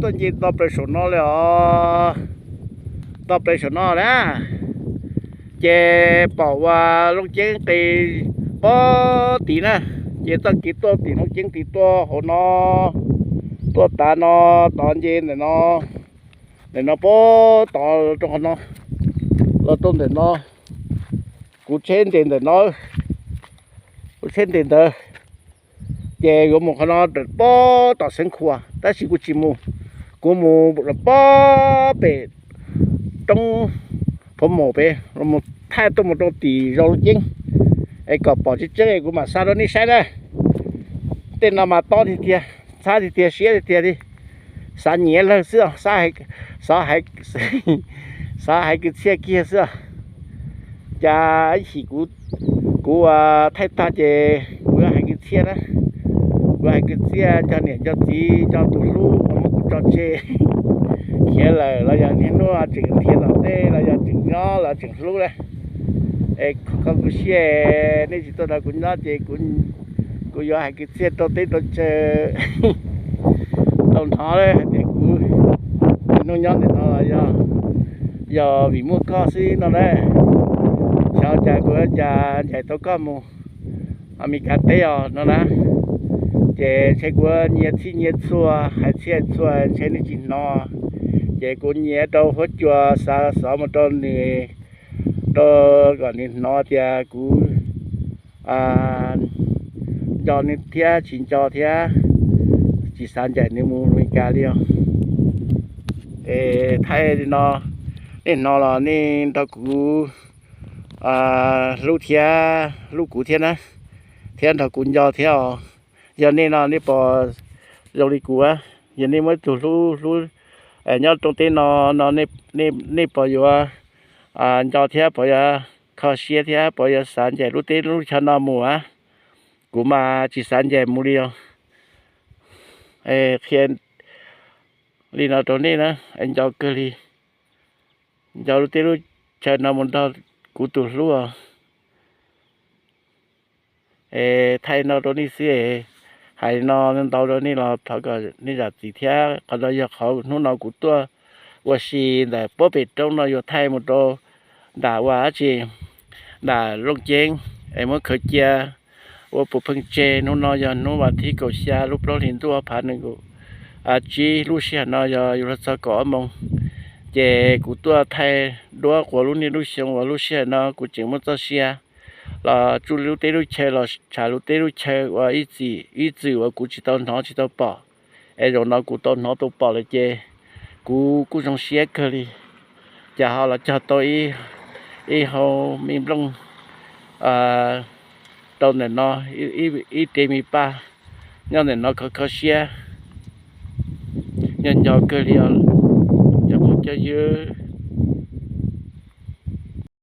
tuaj nce nto plaws saum no li os, nto plaws saum no na. Ces pom ua Looj Ceeb qis pob tim na, ces txoj kev tuaj tim Looj Ceeb tim tuaj hauv no, tuaj tav no, tod nce ntawm no, ntawm no pob tod rau qhov no, los rau ntawm no. Kuv tsheb nres ntawm no, kuv tsheb nres ntawd, ces yuav mus qhov no pob tom Xeev Khuam, tab sis kuv tsis mus, kuv mus pob pem roob Phuv Maum pem los mus thaij tuaj mus rau tim zos Looj Ceeb, es kom pom tseeb tseeb es kuv mam xa rau nej saib na. Tej no mas tob tiag tiag, ntxhab tiag tiag, siab tiag tiag li. Xav nyiav lawg xwb, xav hais kwv txhiaj kiag xwb. Cas ib chim kuv, kuv thaij tag ces kuv yuav hais kwv txhiaj na, kuv hais kwv txhiaj cov niam cov txiv cov tus hlub uas muab kuv tso tseg khiav lawm los yog niaj hnub tseem nrhiav tom ntej los yog tseem nyob los tseem hlub na. Es kho kuv siab, nej tsis tuaj nrog kuv nyob ces kuv yuav hais kwv txhiaj rau teb rau chaw tau hnov hais tias kuv hnub nyob ntawm no los yog, yog vim muaj koj xwb no na. Xyov cas kuv cas ncaim tau koj mus Amelikas teb os no na. Ces ntshe kuv nyias txhij nyias txhua, hais txhij hais txhua ntshe nws tsis hnov. Ces kuv nyias rau huab cua xav xov mus rau nws, rau kom nws hnov tias kuv nco nws thiab tsis nco thiab, tsis xav ncaim nws mus Amelikas li os. Es thaij li no, nej hnov los nej nrog kuv hlub thiab, hlub kuv thiab na, thiab nrog kuv nco thiab os. Yog nej no nej puas zoo li kuv? Yog nej muaj ib tug hlub hlub nyob rooj teb no no, nej puas yuav nco thiab puas yuav kho siab thiab puas yuav xav ncaim lub teb lub chaw no mus a? Kuv mas tsis xav ncaim mus li os. Qhia li no rau nej na, nco kawg li, nco lub teb lub chaw no mus nrog kuv tus hlub os. Es thaij no rau nej xwb, hais no ntau rau nej los thov kom nej zam txim thiab. Qhov no yog qhov hnub no kuv tuaj ua si ntawm puab pem roob no yuav thaij mus rau nram ua dab tsi, nram Looj Ceeb, es muab khaws cia ua puas pheej tseg. Hnub no yog hnub vas thib kaum xya lub plaub hlis ntuj ob phav nees nkaum tsib, lub sij hawm no yog yuav luag txog kaum ob moos. Ces kuv tuaj thaij duab quas lub niaj lub xyoo uas lub sij hawm no kuv tseem muaj txoj sia los tsuj lub teb lub chaw los tsham lub teb lub chaw uas ib txwm uas kuv tsis tau hnov tsis tau pom. Es zaum no kuv tau hnov tau pom lawm ces kuv kuj zoo siab kawg li. Cas ho los cog tau ib hau me nplooj rau ntawm no, ib ri me paj nyob ntawm no khov kho siab, nco nco kawg li os cov phooj cov ywg.